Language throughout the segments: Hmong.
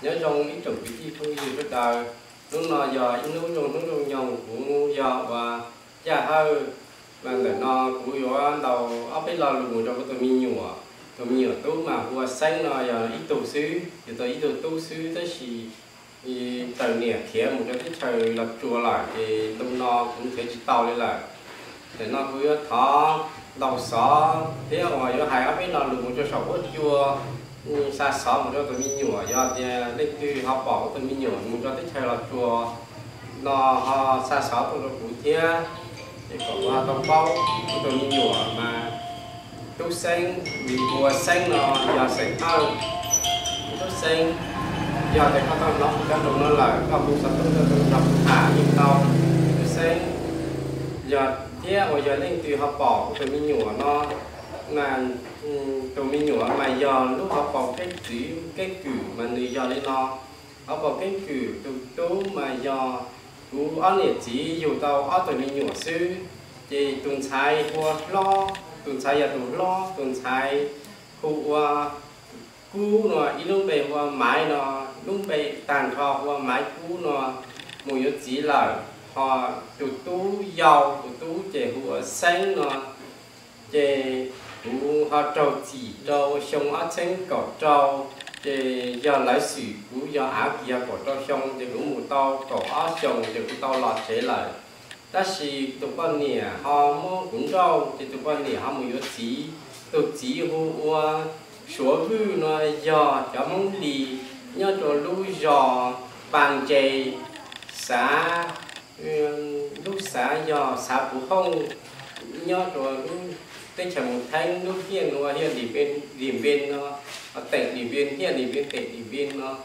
Nyob zoo ib tsoom kwv tij phooj ywg sawv daws, hnub no yog ib hnub zoo hnub zoo nyoog, kuv yog uas Yaj Hawj. Mas ntawm no kuv yuav ntaus ob peb lo lus mus rau kuv tus me nyuam. Tus me nyuam tub mas hu ua Xeeb no yog ib tug xwb, yog tau ib tug tub xwb, tab sis tawm niam khiav mus rau teb chaws Los Tsuas lawm, ces ntu no kuv nrhiav tsis tau li lawm. Ntawm no kuv yuav thov ntaus xov thiab uas yuav hais ob peb lo lus mus rau saum huab cua, xa xov mus rau tus me nyuam, yog tias leej twg ho pom kuv tus me nyuam mus rau teb chaws Los Tsuas no ho xa xov tuaj rau kuv thiab, es kom kuv ho tau paub. Kuv tus me nyuam mas Tub Xeeb, nws hu ua Xeeb no, yog xeem Hawj. Tub Xeeb, yog tias koj tau hnov kuv cov lus no lawm, koj hu xov tooj tuaj rau kuv nrog kuv tham yeej tau. Tub Xeeb, yog thiab uas yog leej twg ho pom kuv tus me nyuam no, mas tus me nyuam mas yog lub hauv paus keeb txwv keeb kwm mas nws yog li no. Hauv paus keeb kwm tus tub mas yog kuv ob niam txiv yug tau ob tug me nyuam xwb, ces tus ntxhais hu ua Hlob, tus ntxhais yog tus hlob, tus ntxhais hu ua Kub no, ib lub npe hu ua Maiv no, lub npe tag nrho hu ua Maiv Kub no, mus yuav txiv lawm. Ho tus tub yau, tus tub ces hu ua Xeeb no, ces kuv ho raug txim rau xyoo ob txhiab kaum rau, ces yog lawv xwm kuv yog av kis yog kaum rau xyoo, ces kuv mus tau kaum ob xyoos ces kuv tau los tsev lawm. Tab sis tus poj niam ho muab kuv nrauj, ces tus poj niam ho mus yuav txiv. Tus txiv hu ua Suav Vwj no, yog cov Hmoob Lis nyob rau lub zos Pas Ntses, xav, lub xav yog xav Puv Hooj, nyob rau lub teb chaws Mus Theeb, lub hiaj hu ua hiaj Lim Npe no, teem Lim Npe, hiaj Lim Npe, teem Lim Npe no.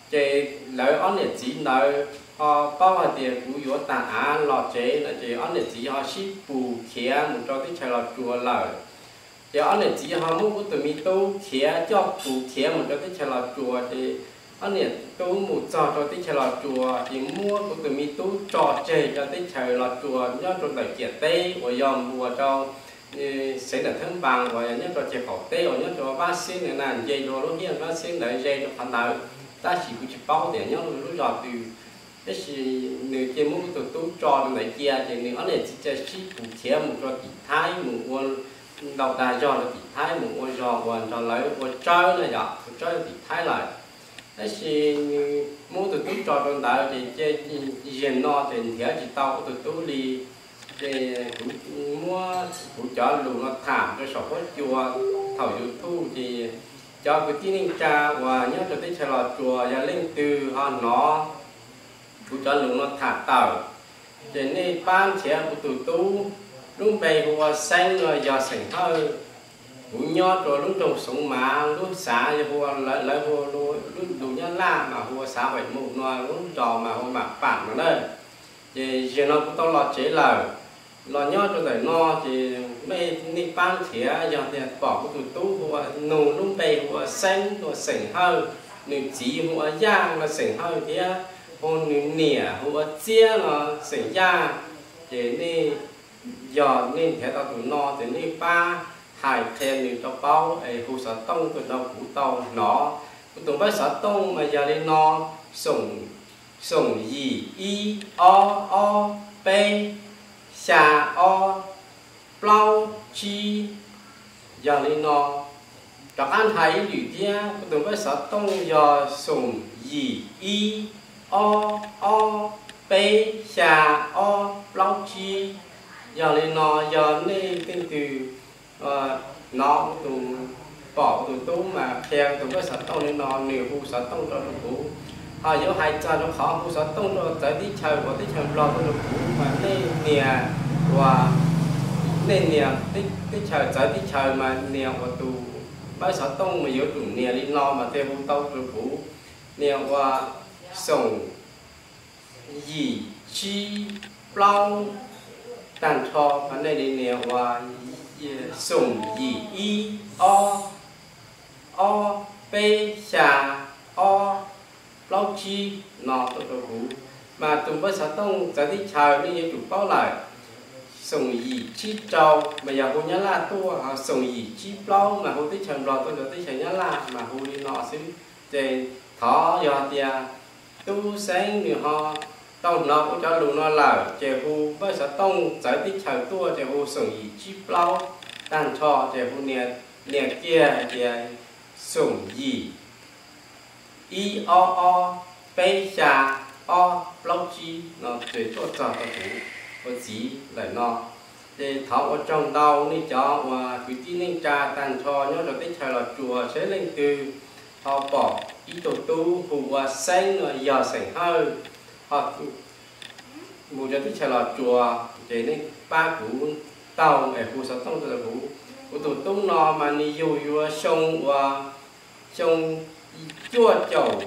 Ces lawv ob niam txiv ntawd ho paub hais tias kuv yuav tag av los tsev no, ces ob niam txiv ho sib pus khiav mus rau teb chaws Los Tsuas lawm. Ces ob niam txiv ho muab kuv tus me tub khiav, coj kuv khiav mus rau teb chaws Los Tsuas, ces ob niam tub mus txog rau teb chaws Los Tsuas ces muab kuv tus me tub tso tseg rau teb chaws Los Tsuas nyob rau ntawm ciam teb uas yog npuas rau xeev Nram Theeb Npas uas nyob rau ciam qaum teb uas nyob rau Vab Xeeb ntawd na, nce dua lub hiaj Vab Xeeb ntawd ze rau qhov ntawd, tab sis kuv tsis paub tias nyob lub zos twg. Tab sis nws cia muab kuv tus tub tso rau ntawd cia, ces nws ob niam txiv cia sib pus khiav mus rau tim Thaib, mus ua ntau dag zog rau tim Thaib, mus ua zog uas nrog lawv ua tsawb no, yog ua tsawb rau tim Thaib lawm. Tab sis nws muab tus tub tso rau ntawd ces cia, zaum no ces nrhiav tsis tau kuv tus tub li. Ces kuv muab kuv cov lus no tham rau saum huab cua, thaum YouTube ces cov kwv tij neej tsa uas nyob rau teb chaws Los Tsuas yog leej twg ho hnov kuv cov lus no tham tawm, ces nej pab nrhiav kuv tus tub, lub npe hu ua Xeeb no, yog xeem Hawj. Kuv nyob rau lub nroog Xoov Mav, lub xav yog hu ua, lawv hu ua lub ntu Nyab Laj mas hu ua xav Huaim Mus no, lub zos mas hu ua Mam Pam no na. Ces zaum no kuv tau los tsev lawm, los nyob rau ntawm no ces nej pab nrhiav, yog tias pom kuv tus tub hu ua, nug lub npe hu ua Xeeb, hu ua xeem Hawj, nws txiv hu ua Yaj no, xeem Hawj thiab, hu nws niam hu ua Txiab no, xeem Yaj. Ces nej, yog nej nrhiav tau tus no ces nej pab hais qhia nws tau paub es hu xov tooj tuaj rau kuv tau hnov. Kuv tus npawb xov tooj mas yog li no: xoom, xoom yim ib ob ob peb xya ob plaub tsib. Yog li no, rov qab hais ib lwm thiab, kuv tus npawb xov tooj yog xoom yim ib ob ob peb xya ob plaub tsib. Yog li no, yog nej leej twg hnov kuv tus, pom kuv tus tub mas qhia kuv tus npawb xov tooj li no, nws hu xov tooj rau rau kuv. Ho yuav hais txog rau qhov hu xov tooj rau txawv teb chaws uas teb chaws Nplog tuaj rau kuv mas nej nias uas, nej nias teb chaws, txawv teb chaws mas nias uas tus npawb xov tooj mas yuav tsum nias li no mas thiaj hu tau rau kuv. Nias uas xoom yim tsib plaub tag nrho, nej li nias uas xoom yim ib ob ob peb xya ob plaub tsib no tuaj rau kuv. Mas tus npawb xov tooj txawv teb chaws nej yuav tsum paub lawm, xoom yim tsib rau mas yog hu Nyab Laj tuaj, ho xoom yim tsib plaub mas hu teb chaws Nplog tuaj rau teb chaws Nyab Laj mas hu li no xwb. Ces Thov yog tias Tub Xeeb nws ho tau hnov kuv cov lus no lawm ces hu npawb xov tooj txawv teb chaws tuaj ces hu xoom yim tsib plaub tag nrho ces hu nias kiag hais tias xoom yim ib ob ob peb xya ob plaub tsib no ces tuaj txog rau kuv ua txiv lawm no. Ces thov ua tsaug ntau nej cov uas kwv tij neej tsa tag nrho nyob rau teb chaws Los Tsuas, saib leej twg ho pom ib tug tub hu ua Xeeb no yog xeem Hawj ho mus rau teb chaws Los Tsuas ces nej pab kuv taug es hu xov tooj rau kuv. Kuv tus tub no mas nws yug yuav xyoo uas xyoo cuaj caum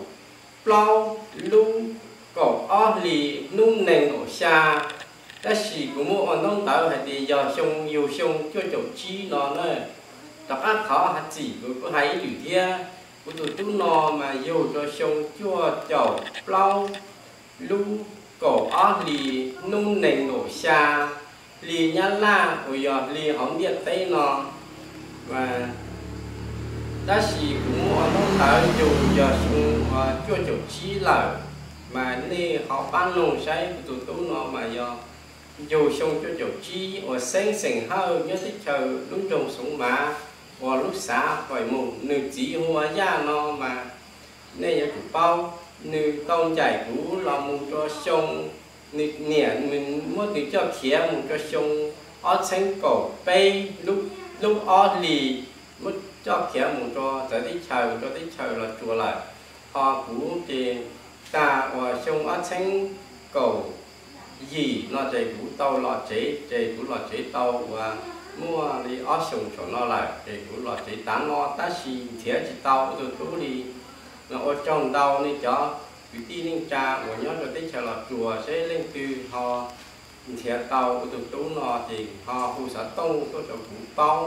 plaub lub kaum ob hlis hnub nees nkaum xya, tab sis kuv muab ua ntaub ntawv hais tias yog xyoo, yug xyoo cuaj caum tsib no na. Rov qab thov hais txim kuv kuj hais ib lwm thiab, kuv tus tub no mas yug rau xyoo cuaj caum plaub lub kaum ob hlis hnub nees nkaum xya hli Nyab Laj uas yog hli hauv ntiaj teb no. Tab sis kuv muab ua ntaub ntawv yug yog xyoo cuaj caum tsib lawm, mas nej ho pab noog saib kuv tus tub no mas yog yug xyoo cuaj caum tsib uas Xeeb xeem Hawj nyob teb chaws lub nroog Xoov Mav uas lub xav Huais Mus, nws txiv hu ua Yaj no mas nej yuav tsum paub. Nws tau ncaim kuv los mus rau xyoo, nws niam nws muab nws coj khiav mus rau xyoo ob txheeb kaum peb lub ob hlis, muab coj khiav mus rau txawv teb chaws, rau teb chaws Los Tsuas lawm. Ho kuv ces tag uas xyoo ob txheeb kaum yim no ces kuv tau los tsev, ces kuv los tsev tau uas muaj li ob xyoos saum no lawm ces kuv los tsev tav no tab sis nrhiav tsis tau kuv tus tub li. Ua tsaug ntau nej cov kwv tij neej tsa uas nyob rau teb chaws Los Tsuas, saib leej twg ho nrhiav tau kuv tus tub no ces ho hu xov tooj tuaj rau kuv paub.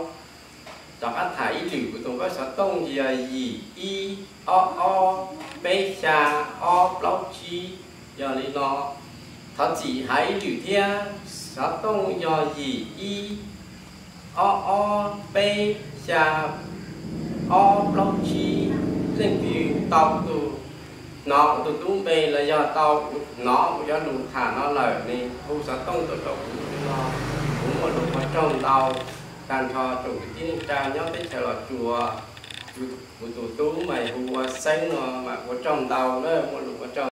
Rov qab tham ib lwm, kuv tus npawb xov tooj yog yim ib ob ob peb xya ob plaub tsib. Yog li no, thov txim hais ib lwm thiab, xov tooj yog yim ib ob ob peb xya ob plaub tsib. Leej twg tau hnov kuv tus tub npe los yog tau hnov kuv cov lus tham no lawm ne, hu xov tooj tuaj rau kuv no, kuv muaj lus ua tsaug ntau tag nrho rau kwv tij neej tsa nyob teb chaws Los Tsuas. Kuv tus tub mas hu ua Xeeb no mas ua tsaug ntau na, muaj lus ua tsaug.